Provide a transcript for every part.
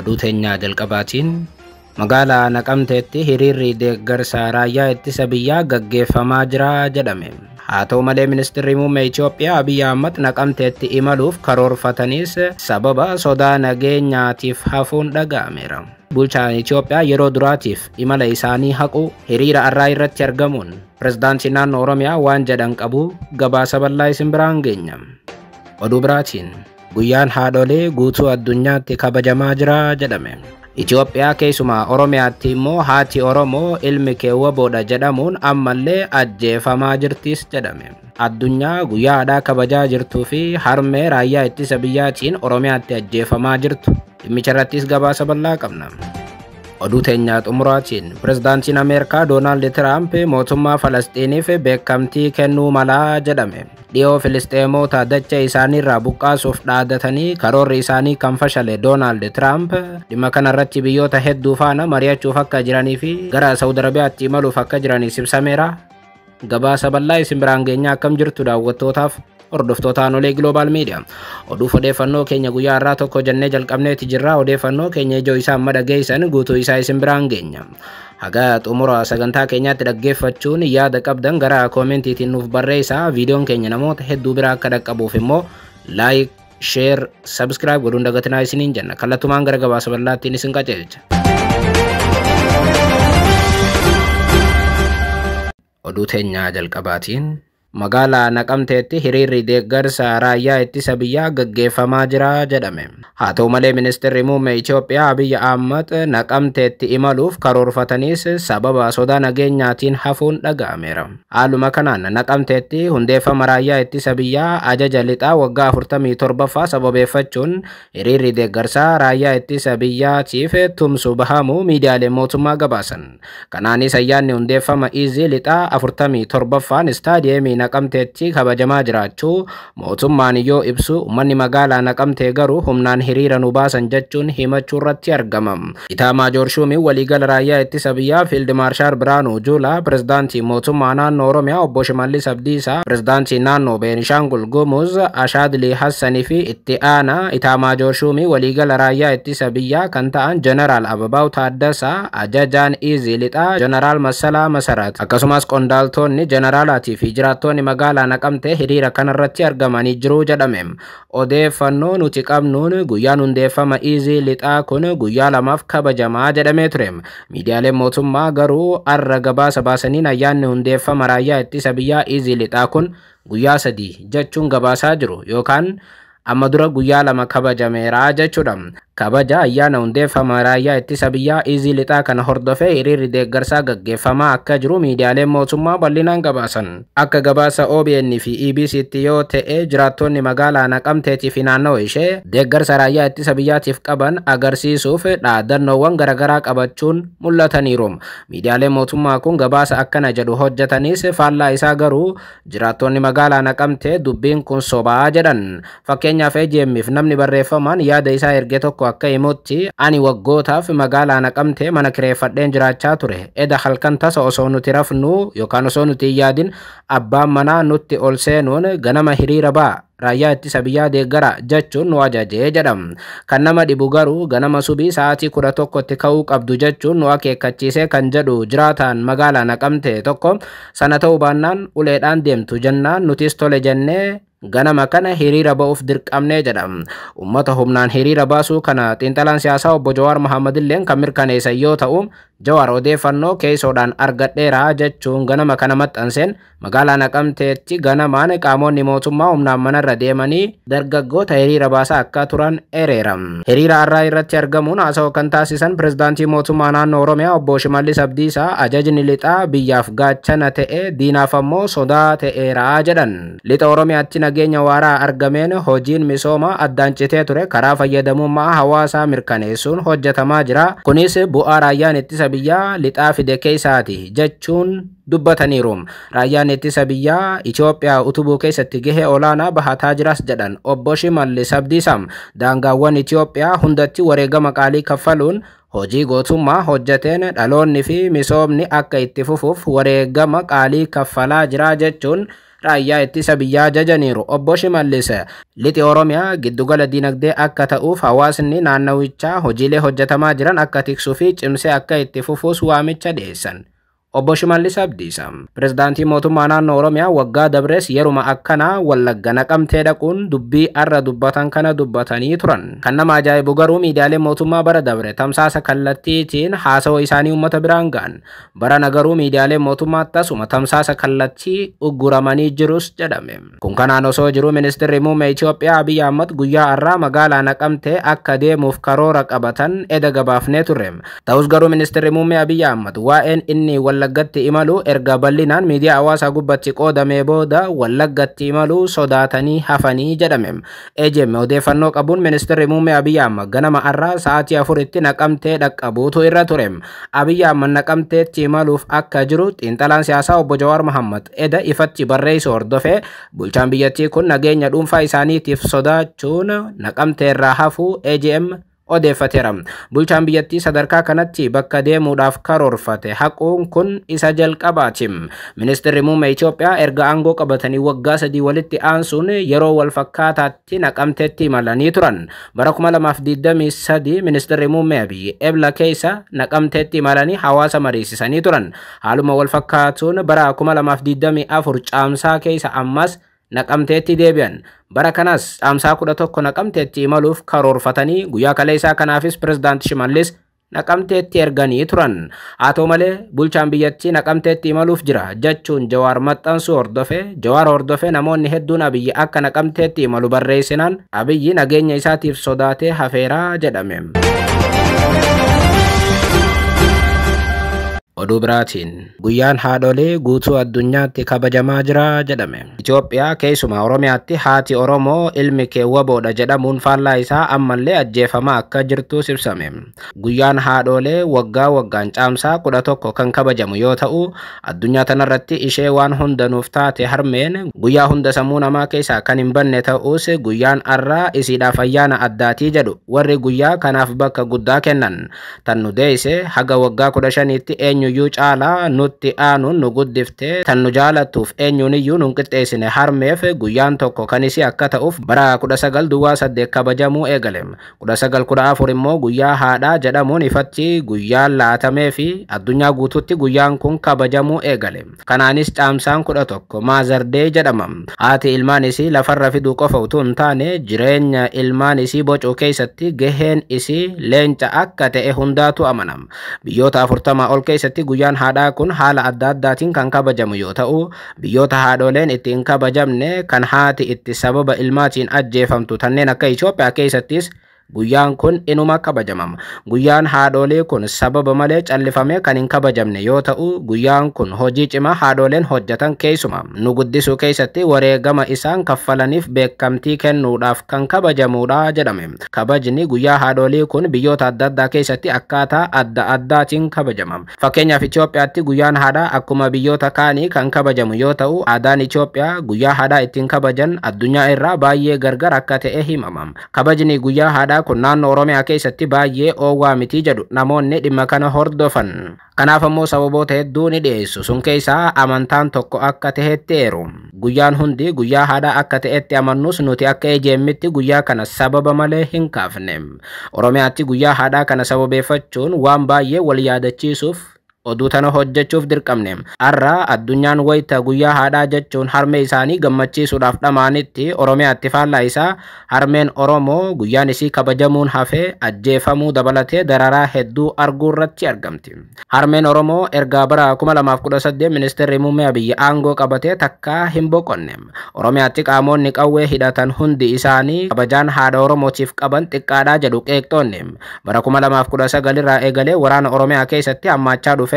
Oduu teenyaa jalqabaatiin magaalaa Naqamteetti hiriirri deeggarsa raayyaa ittisa biyyaa gaggeeffamaa jira jedhame. Haa ta'u malee ministeerri muummee Itoophiyaa Abiyyi Ahmad Naqamteetti imaluuf karoorfatanis sababa sodaa nageenyaatiif hafuun dhaga'ameera. Bulchaan Itoophiyaa yeroo duraatiif imala isaanii haqu hiriira arraa irratti argamuun pirezidaantii naannoo Oromiyaa waan jedhan qabu gabaasa bal'aa isin biraan geenya. Oduu biraatiin guyyaan haadholee guutuu addunyaatti kabajamaa jira jedhame. Itoophiyaa keessumaa Oromiyaatti immoo haati Oromoo ilmi kee waboodha jedhamuun ammallee ajjeefamaa jirtis jedhame. Addunyaa guyyaa haadhaa kabajaa jirtuu fi harmee raayyaa ittisa biyyaatiin Oromiyaatti ajjeefamaa jirtu. Dhimmicha irrattis gabaasa bal'aa qabna. Oduu teenyaa xumuraatiin pirezidaantiin Ameerikaa Doonaald Tiraamp mootummaa Falasxiiniif beekamtii kennuu malaa jedhame. Dhiyoo Filisxeemota dacha isaaniirraa buqqaasuuf dhaadatanii karoorri isaanii kan fashale Doonaald Tiraamp dhimma kanarratti biyyoota hedduu faana mari'achuuf akka jiranii fi gara Saawud Arabiyaatti imaluuf akka jiranis ibsameera. Gabaasa bal'aa isin biraan geenyaa akkam jirtu daawwattootaaf hordoftoota Aanolee Global Media. Oduuf odeeffannoo keenya guyyaa har'aa tokko jennee jalqabneeti jirra. Odeeffannoo keenya ijoo isaa amma dhageessan guutuu isaa isin biraan geenya. Haga xumura sagantaa keenyaatti dhaggeeffachuun yaada qabdan gara koomentiitiin nuuf barreessaa. Viidiyoon keenya namoota hedduu bira akka dhaqqabuuf immoo like, share, subscribe godhuun dagatinaa isiniin jenna. Kallattumaan gara gabaasa bal'aattiin isin qajeelcha. Oduu teenyaa jalqabaatiin magaalaa Naqamteetti hiriirri deeggarsa raayyaa ittisa biyyaa gaggeeffamaa jira jedhame. Haa ta'u malee ministeerri muummee Itoophiyaa Abiyyi Ahmad Naqamteetti imaluuf karoorfatanis sababa sodaa nageenyaatiin hafuun dhaga'ameera. Haaluma kanaan Naqamteetti hundeeffama raayyaa ittisa biyyaa ajaja lixaa waggaa 47ffaa sababeeffachuun hiriirri deeggarsaa raayyaa ittisa biyyaatiif tumsu bahamuu miidiyaaleen mootummaa gabaasan. Kanaanis ayyaanni hundeeffama Iizii lixaa 47ffaan istaadiyeemii Naqamteetti kabajamaa jiraachuu mootummaan yoo ibsu uummanni magaalaa Naqamtee garuu humnaan hiriira nu baasan jechuun himachuu irratti argama. Itaamaajoor Shuumiin waliigala raayyaa ittisa biyyaa Fiild Maarshaal Biraanuu Juulaa, pirezidaantii mootummaa naannoo Oromiyaa obbo Shimallis Abdiisaa, pirezidaantii naannoo Beenishaangul Gumuz Ashaadlii Hassanii fi itti aanaa Itaamaajoor Shuumii waliigala raayyaa ittisa biyyaa kan ta'an Jeneraal Ababaw Taaddasaa, ajajaan Iizii Lixaa Jeneraal Massalaa Masarat, akkasumas qondaaltonni jeneraalaatii fi jiraattonni magaalaa Naqamtee hiriira kanarratti argamanii jiru jedhame. Odeeffannoo nuti qabnuun guyyaan hundeeffama Iizii lixaa kun guyyaa lamaaf kabajamaa jedhamee ture. Miidiyaaleen mootummaa garuu arra gabaasa baasaniin ayyaanni hundeeffama raayyaa ittisa biyyaa Iizii lixaa kun guyyaa 3 jechuun gabaasaa jiru yookaan amma dura guyyaa 2 kabajameera jechuudha. Kabaja ayyaana hundeeffama raayyaa ittisa biyyaa Iizii lixaa kana hordofee hiriirri deeggarsaa gaggeeffamaa akka jiru miidiyaaleen mootummaa bal'inaan gabaasan. Akka gabaasa OBN fi EBCtti yoo ta'e jiraattonni magaalaa Naqamteetii fi naannoo ishee deeggarsa raayyaa ittisa biyyaatiif qaban agarsiisuuf dhaadannoowwan garaagaraa qabachuun mul'ataniiru. Miidiyaaleen mootummaa kun gabaasa akkana jedhu hojjetanis faallaa isaa garuu jiraattonni magaalaa Naqamtee dubbiin kun sobaa jedhan. Fakkeenyaaf AGM'if namni barreeffamaan yaada isaa erge tokko akka himutti ani waggootaaf magaalaa Naqamtee mana kireeffadheen jiraachaa ture. Eda halkan tasa osoo nuti rafnu yookaan osoo nuti hin yaadin abbaan manaa nutti ol seenuun ganama hiriira ba'a. Raayyaa ittisa biyyaa deeggara jechuun nu ajajee jedham. Kan nama dhibu garuu ganama subii sa'aatii 11tti ka'uu qabdu jechuun nu akeekkachiisee kan jedhu jiraataan magaalaa Naqamtee tokko sana ta'uu baannaan uleedhaan deemtu jennaan nutis tole jennee ganama kana hiriira ba'uuf dirqamnee jedham. Uummata humnaan hiriira baasuu kana xiinxalaan siyaasaa obbo Jawaar Mohaammed illeen kan mirkaneessan yoo ta'u Jawaar odeeffannoo keessoodhaan argadheera jechuun ganama kana maxxanseen magaalaa Naqamteetti ganamaan qaamonni mootummaa humnaan manarra deemanii dargaggoota hiriira baasaa akka turan ereera. Hiriira har'aa irratti argamuun haasawaa kan taasisan pirezidaantii mootummaa naannoo Oromiyaa obbo Shimallis Abdiisaa ajajni lixaa biyyaaf gaachana ta'e diinaaf ammoo sodaa ta'eera jedhan. Lixa Oromiyaatti nageenya waaraa argameen hojiin misoomaa addaan citee ture karaa fayyadamummaa hawaasaa mirkaneessuun hojjetamaa jira. Kunis bu'aa raayyaan ittisa biyyaa lixaa fide keessaati jechuun dubbataniiru. Raayyaan ittisa biyyaa Itoophiyaa utubuu keessatti gahee olaanaa bahataa jiras jedhan obbo Shimallis Abdiisaa. Daangaawwan Itoophiyaa hundatti wareegama qaalii kaffaluun Hojii gootummaa hojjeteen dhaloonni fi misoomni akka itti fufuuf wareegama qaalii kaffalaa jira jechuun raayyaa ittisa biyyaa jajaniiru. Obbo Shimallis lixi Oromiyaa giddugala dinagdee akka ta'uuf hawaasni naannawichaa hojiilee hojjetamaa jiran akka tiksuu fi cimsee akka itti fufuus waamicha dhiyeessan. Obbo Shimallis Abdiisaa, Pirezidaantii mootummaa naannoo Oromiyaa, waggaa dabrees yeruma akkanaa Wallagga Naqamtee dhaquun dubbii arra dubbatan kana dubbatanii turan. Kan nama ajaa'ibu garuu miidiyaaleen mootummaa bara dabre tamsaasa kallattiitiin haasawa isaanii uummata biraan ga'an. Barana garuu miidiyaaleen mootummaa tasuma tamsaasa kallattii ugguramanii jirus jedhame. Kun kanaan osoo jiru ministeerri muummee Itoophiyaa Abiyyi Ahmad guyyaa har'aa magaalaa Naqamtee akka deemuuf karoora qabatan eda gabaafnee turre. Ta'us garuu ministeerri muummee Abiyyi Ahmad waa'een inni Wallaggatti imalu erga bal'inaan miidiyaa hawaasaa gubbatti qoodamee booda Wallaggatti imaluu sodaatanii hafanii jedhame. EJM odeeffannoo qabuun ministeerri muummee Abiyyi Ahmad ganama har'aa sa'aatii 4tti Naqamtee dhaqqabuutu irra ture. Abiyyi Ahmad Naqamteetti imaluuf akka jiru xiinxalaan siyaasaa obbo Jawaar Mohammad eda ifatti barreessu hordofee bulchaan biyyattii kun nageenya dhuunfaa isaaniitiif sodaachuun Naqamteerraa hafuu AGM odeeffateera. Bulchaan biyyattii sadarkaa kanatti bakka deemuudhaaf karoorfate haquun kun isa jalqabaati. Ministeerri muummee Itoophiyaa erga aangoo qabatanii waggaa 3 walitti aansuun yeroo wal fakkaataatti Naqamteetti imalanii turan. Bara 2023 ministeerri muummee Abiyyi Ebla keessa Naqamteetti imalanii hawaasa mariisisanii turan. Haaluma wal fakkaatuun bara 2024 caamsaa keessa ammas Naqamteetti deebi'an. Bara kanas caamsaa 11 Naqamteetti imaluuf karoorfatanii guyyaa kaleessaa kanaafis pirezidaanti Shimallis Naqamteetti erganii turan. Haa ta'u malee bulchaan biyyattii Naqamteetti imaluuf jira jechuun Jawaar maxxansuu hordofe namoonni hedduun Abiyyi akka Naqamteetti imalu barreessinaan Abiyyi nageenya isaatiif sodaatee hafeeraa jedhame. Oduu biraatiin guyyaan haadholii guutuu addunyaatti kabajamaa jira jedhame. Itoophiyaa keessumaa Oromiyaatti haati Oromoo ilmi kee waboodha jedhamuun faallaa isaa ammallee ajjeefamaa akka jirtus ibsame. Guyyaan haadholee waggaa waggaan caamsaa 11 kan kabajamu yoo ta'u addunyaa tanarratti ishee waan hundanuuf taate harmeen guyyaa hunda sammuu namaa keessaa kan hin banne ta'us guyyaan arraa isiidhaaf ayyaana addaatii jedhu warri guyyaa kanaaf bakka guddaa kennan. Tan nu deeyse haga waggaa 15tti eenyuyyuu caalaa nutti aanuun nu guddifte tan nu jaalattuuf eenyuuniyyuu nun qixxeessine harmeef guyyaan tokko kan isii akka ta'uuf bara 1908 kabajamuu eegale. 1914 immoo guyyaa haadhaa jedhamuun ifatti guyyaan laatamee fi addunyaa guutuutti guyyaan kun kabajamuu eegale. Kanaanis caamsaan 11 Maazardee jedhama. Haati ilmaan isii lafarra fiduu qofa utuu hin taane jireenya ilmaan isii bocuu keessatti gaheen isii leenca akka ta'e hundaatu amanama. Biyyoota 40 ol keessatti guyyaan haadhaa kun haala adda addaatiin kan kabajamu yoo ta'u biyyoota haadholeen itti hin kabajamne kan haati itti sababa ilmaatiin ajjeefamtu kanneen akka Itoophiyaa keessattis guyyaan kun inuma kabajamama. Guyyaan haadholee kun sababa malee callifamee kan hin kabajamne yoo ta'u guyyaan kun hojii cimaa haadholeen hojjetan keessuma nu guddisuu keessatti wareegama isaan kaffalaniif beekamtii kennuudhaaf kan kabajamuudha jedhame. Kabajni guyyaa haadholii kun biyyoota adda addaa keessatti akkaataa adda addaatiin kabajama. Fakkeenyaaf Itoophiyaatti guyyaan haadhaa akkuma biyyoota kaanii kan kabajamu yoo ta'u aadaan Itoophiyaa guyyaa haadhaa ittiin kabajan addunyaa irraa baay'ee gargar akka ta'e himama. Kabajni guyyaa haadhaa kun naannoo Oromiyaa keessatti baay'ee oowwaa miti jedhu namoonni dhimma kana hordofan. Kanaaf ammoo sababoota hedduu ni dhiyeessu. Sun keessaa amantaan tokko akka ta'etti eeru. Guyyaan hundi guyyaa haadhaa akka ta'etti amannus nuti akka EJM'tti guyyaa kana sababa malee hin kaafne. Oromiyaatti guyyaa haadhaa kana sababeeffachuun waan baay'ee wal yaadachiisuuf oduu tana hojjechuuf dirqamne. Har'a addunyaan wayita guyyaa haadhaa jechuun harmee isaanii gammachiisuudhaaf dhamaanitti Oromiyaatti faallaa isaa harmeen Oromoo guyyaan isii kabajamuun hafee ajjeefamuu dabalatee dararaa hedduu arguu irratti argamti. Harmeen Oromoo erga bara 2018 ministeerri muummee Abiyyi aangoo qabatee takkaa hin boqonne. Oromiyaatti qaamonni qawwee hidhatan hundi isaanii kabajaan haadha Oromootiif qaban xiqqaadhaa jedhu qeeqxoonni. Bara 2019 irraa eegalee waraana Oromiyaa keessatti hammaachaa dhufe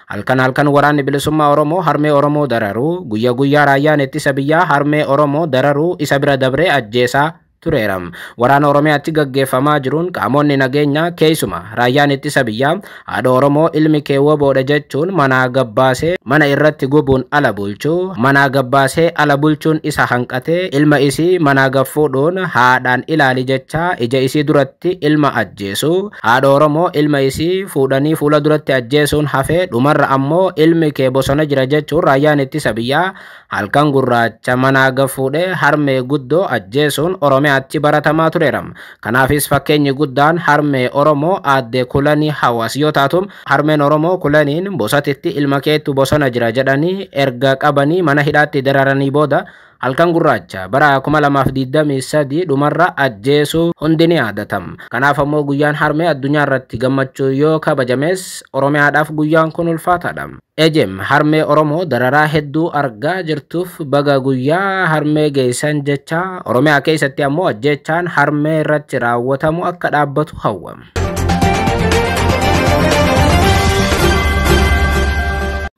halkan halkan waraanni bilisummaa Oromoo harmee Oromoo dararuu guyyaa guyyaa raayyaan ittisa biyyaa harmee Oromoo dararuu isa bira dabree ajjeesaa tureera. Waraana Oromiyaatti gaggeeffamaa jiruun qaamonni nageenyaa, keessuma raayyaan ittisa biyyaa, haadha Oromoo ilmi kee WBOdha jechuun manaa gabbaasee mana irratti gubuun ala bulchuu, manaa gabbaasee ala bulchuun isa hanqatee ilma isii manaa gaffuudhuun haadhaan ilaali jechaa ija isii duratti ilma ajjeesu, haadha Oromoo ilma isii fuudhanii fuula duratti ajjeesuun hafee dhumarra ammoo ilmi kee bosona jira jechuun raayyaan ittisa biyyaa halkan gurraacha manaa gaffuudhee harmee guddoo ajjeesuun Oromiyaatti baratamaa tureera. Kanaafis fakkeenyi guddaan harmee Oromoo aadde Kulanii Hawaas yoo taatu, harmeen Oromoo Kulaniin bosatitti ilma keetu bosona jira jedhanii erga qabanii mana hidhaatti dararanii booda halkan gurraacha bara 2023 dhumarra ajjeesuu hundi ni yaadatam. Kanaaf ammoo guyyaan harmee addunyaa irratti gammachuu yoo kabajames Oromiyaadhaaf guyyaan kun ulfaataadha. Ejem harmee Oromoo dararaa hedduu argaa jirtuuf baga guyyaa harmee geessan jecha, Oromiyaa keessatti ammoo ajjeechaan harmee irratti raawwatamu akka dhaabbatu hawwa.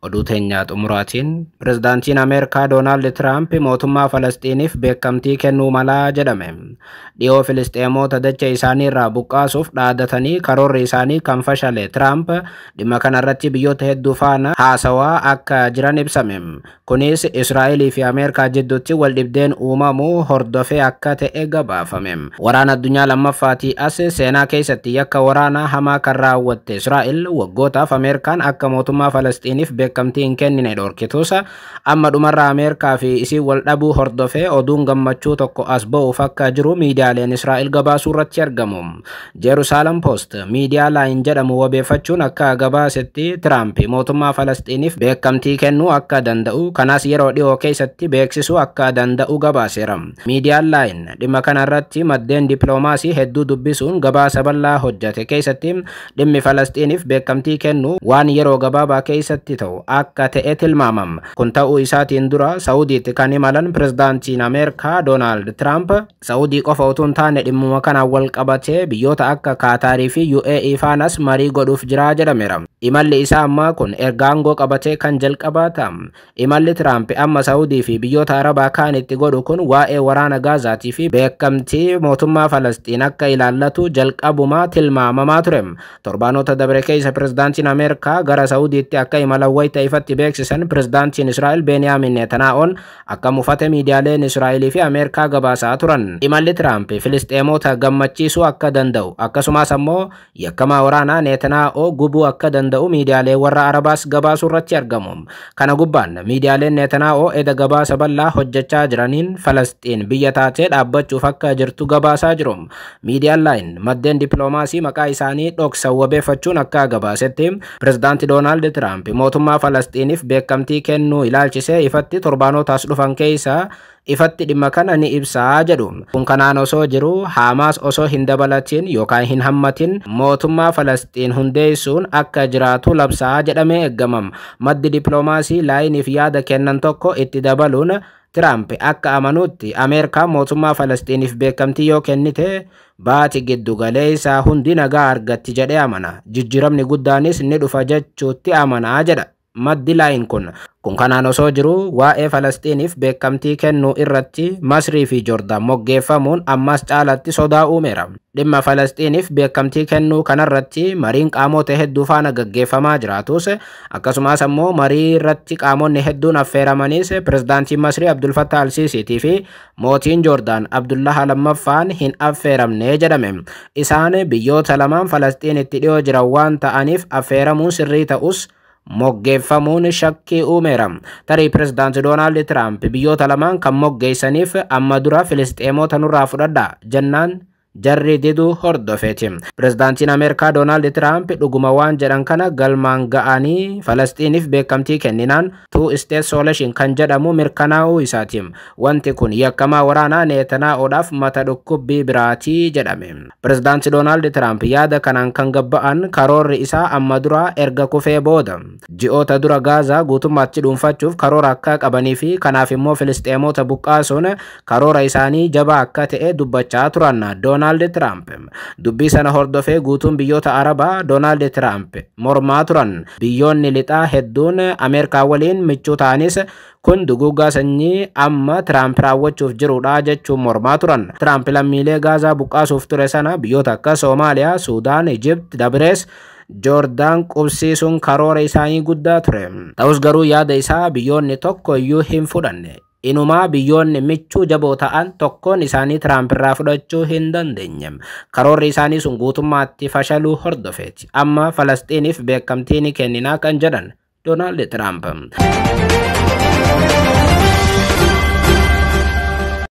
Oduu teenyaa xumuraatiin, pirezidaantiin Ameerikaa Doonaald Tiraamp mootummaa Falasxiiniif beekamtii kennuu malaa jedhame. Dhiyoo Filisxeemota dacha isaanii irraa buqqaasuuf dhaadatanii karoorri isaanii kan fashale Tiraamp dhimma kanarratti biyyoota hedduu faana haasawaa akka jiran ibsame. Kunis Israa'elii fi Ameerikaa jidduutti wal dhibdeen uumamuu hordofee akka ta'e gabaafame. Waraana addunyaa lammaffaatii as seenaa keessatti yakka waraanaa hamaa kan raawwatte Israa'el waggootaaf Ameerikaan akka mootummaa Falasxiiniif beekamtii hin kennine dhorkitus, amma dhumarra Ameerikaa fi isii wal dhabuu hordofee oduun gammachuu tokko as ba'uuf akka jiru miidiyaaleen Israa'el gabaasuu irratti argamu. Jerusalem Post miidiyaa Line jedhamu wabeeffachuun akka gabaasetti, Tiraamp mootummaa Falasxiiniif beekamtii kennuu akka danda'u, kanas yeroo dhiyoo keessatti beeksisuu akka danda'u gabaaseera. Miidiyaan Line dhimma kanarratti maddeen dippiloomaasii hedduu dubbisuun gabaasa bal'aa hojjete keessatti dhimmi Falasxiiniif beekamtii kennuu waan yeroo gabaabaa keessatti ta'u akka ta'e tilmaamam. Kun ta'uu isaatiin dura Saawudiitti kan imalan pirezidaantiin Ameerikaa Doonaald Tiraamp Saawudii qofa utuu hin taane dhimmuma kanaan wal qabatee biyyoota akka Kaataarii fi UAE faanas marii godhuuf jira jedhameera. Imalli isaa ammaa kun erga aangoo qabatee kan jalqabaa ta'a. Imalli Tiraamp amma Saawudii fi biyyoota Arabaa kaan itti godhu kun waa'ee waraana Gaazaatii fi beekamtii mootummaa Falasxiin akka ilaallatu jalqabumaa tilmaamamaa ture. Torbaanota dabre keessa pirezidaantiin Ameerikaa gara Saawudiitti akka imalan wayita ifatti beeksisan pirezidaantiin Israa'el Beeniyaamin Netanyaa'oon akka mufate miidiyaaleen Israa'elii fi Ameerikaa gabaasaa turan. Imalli Tiraamp Filisxeemota gammachiisuu akka danda'u, akkasumas ammoo yakkamaa waraanaa Netanyaa'oo gubuu akka danda'u miidiyaalee warra Arabaas gabaasuu irratti argamu. Kana gubbaan miidiyaaleen Netanyaa'oo eda gabaasa bal'aa hojjechaa jiraniin Falasxiin biyya taatee dhaabbachuuf akka jirtu gabaasaa jiru. Miidiyaan Line maddeen dippiloomaasii maqaa isaanii dhoksan wabeeffachuun akka gabaasetti, pirezidaanti Doonaald Tiraamp mootummaa Falasxiiniif beekamtii kennuu ilaalchisee ifatti torbaanotaas dhufan keessa ifatti dhimma kana ni ibsaa jedhu. Kun kanaan osoo jiru Haamaas osoo hin dabalatin yookaan hin hammatin mootummaa Falasxiin hundeessuun akka jiraatu labsaa jedhamee eeggamam. Maddi dippiloomaasii Lineif yaada kennan tokko itti dabaluun, Tiraamp akka amanuutti Ameerikaan mootummaa Falasxiiniif beekamtii yoo kennite baati giddu galeessaa hundi nagaa argatti jedhee amana. Jijjiiramni guddaanis ni dhufa jechuutti amanaa jedha. Maddi Line kun. Kun kanaan osoo jiru waa'ee Falasxiiniif beekamtii kennuu irratti Masrii fi Joordaan moggeeffamuun ammas caalatti sodaa uumeera. Dhimma Falasxiiniif beekamtii kennuu kanarratti mariin qaamota hedduu faana gaggeeffamaa jiraatus, akkasumas ammoo marii irratti qaamonni hedduun affeeramanis, pirezidaantiin Masrii Abdul Fattah al-Siisiitii fi mootiin Joordaan Abdullah lammaffaan hin affeeramne jedhame. Isaan biyyoota lamaan Falasxiinitti dhiyoo jiran waan ta'aniif affeeramuun sirrii ta'us, moggeeffamuun shakkii uumeera. Tarii pirezidaanti Doonaald Tiraamp biyyoota lamaan kan moggeessaniif amma dura Filisxeemota nurraa fudhadha jennaan jarri diduu hordofeeti. Pirezidaantiin Ameerikaa Doonaald Tiraamp dhuguma waan jedhan kana galmaan ga'anii Falasxiiniif beekamtii kenninaan two state solution kan jedhamu mirkanaa'uu isaati. Wanti kun yakkamaa waraanaa Neetanaa'oodhaaf mata dhukkubbii biraatii jedhame. Pirezidaanti Doonaald Tiraamp yaada kanaan kan gabba'an karoorri isaa amma dura erga kufee booda. Ji'oota dura Gaazaa guutummaatti dhuunfachuuf karoora akka qabanii fi kanaaf immoo Filisxeemota buqqaasuun karoora isaanii jabaa akka ta'e dubbachaa turan. Doonaald Doonaald Tiraamp. Dubbii sana hordofee guutuun biyyoota Arabaa Doonaald Tiraamp mormaa turan. Biyyoonni lixaa hedduun Ameerikaa waliin michuu ta'anis kun duguuggaa sanyii amma Tiraamp raawwachuuf jirudha jechuun mormaa turan. Tiraamp lammiilee Gaazaa buqqaasuuf ture sana biyyoota akka Soomaaliyaa, Suudaan, Ijipt, Dabirees Joordaan qubsiisuun karoora isaanii guddaa ture. Ta'us garuu yaada isaa biyyoonni tokko iyyuu hin fudhanne. Inumaa biyyoonni michuu jaboo ta'an tokkoon isaanii Tiraamp irraa fudhachuu hin dandeenye. Karoorri isaanii sun guutummaatti fashaluu hordofeeti. Amma Falasxiiniif beekamtii ni kenninaa kan jedhan Doonaald Tiraamp.